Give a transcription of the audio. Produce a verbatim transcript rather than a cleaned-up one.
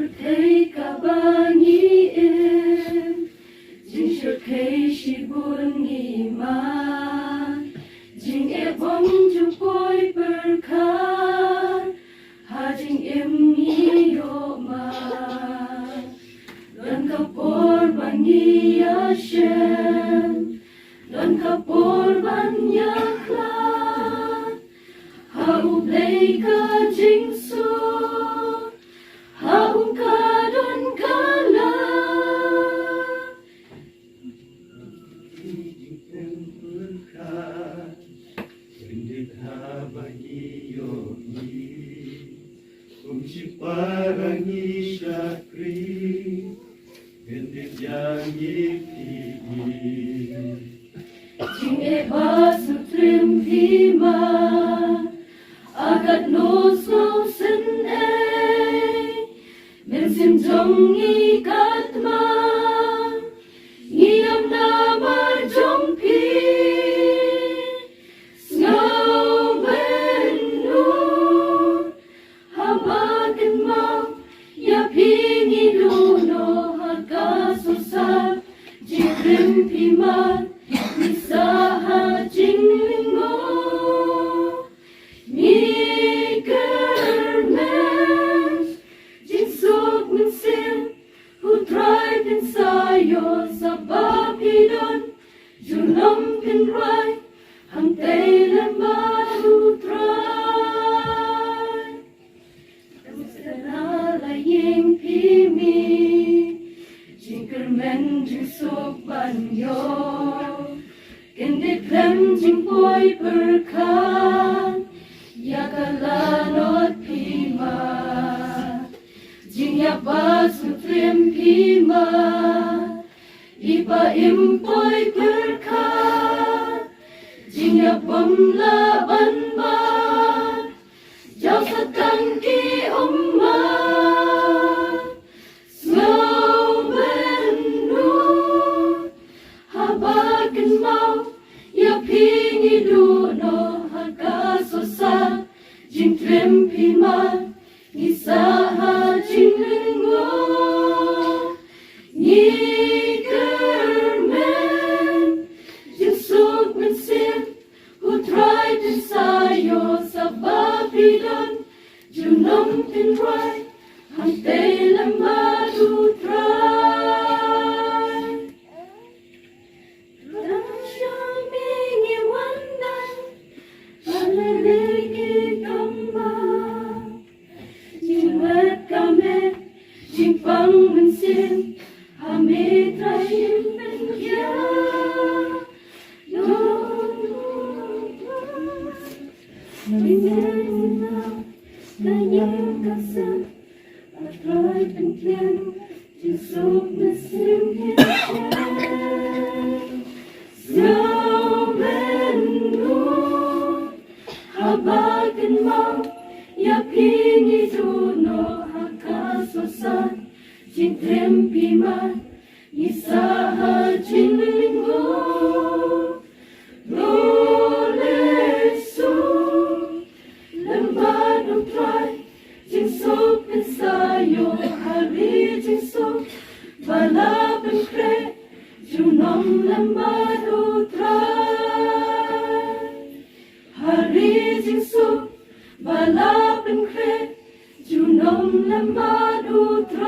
Dei kaba ngi im, jingshyrkhei shibun ngi mad, jingeh bym ju poi pyrkhat, ha jingim ngi ïoh mad. Don ka por ba ngi ïashem, don ka por ban ïakhlad, ha U Blei ka jingsuk, ha U ka don ka la. Kum shi para ngi shakri, khyndiat ïa ngi phi. Jingeh ba sngewtrim phi ma, a katno sngewsynei, mynsiem jong ngi katma, ngi ïam namar jong phi. Sngewbha nud, haba kynmaw ïa phi ngi duh noh ha ka sohsat, jingkren phi ma, ngi sah ha jinglyngngoh. Ngi kyrmen, jingsuk mynsiem, U Trai phin sa ïoh, sa ba phi don junom phin rwai, hangtei lem bad U Trai. Tang sa la ïing phi mih, jingkyrmen jingsuk ban ïoh. Kyndit khlem jingpoi pyrkhat, ïa ka lanot phi ma. Jingïap ba sngewtrim phi ma. I ba im poi pyrkhat, jingïap bym lah ban bad. Jaw sa tang ki ummat, sngewbha nud, haba kynmaw ïa phi ngi duh noh ha ka sohsat, jingtrim phi ma, ngi sah ha jinglyngngoh. Ngi kyrmen, jingsuk mynsiem, U Trai phin sa ïoh, sa ba phi don junom phin rwai, hangtei lem bad U Trai. Tang sha me ngi wan nang, ha lade ki kam ba. Jingwet ka met, jingpang mynsiem, ha me Trai shim pynkhia. Don, ka ïing ka sem, A Trai pynkhia, jingsuk mynsiem hi. Sngewbha nud, haba kynmaw ïa phi ngi duh noh ha ka sohsat, jingtrim phi ma, ngi sah ha jinglyngngoh. Lolei suk lem bad U Trai, jingsuk phin sa ïoh, ha ri jingsuk ba la pynkhreh, junom lem bad U Trai. Ha ri jingsuk ba la pynkhreh, junom lem bad U Trai.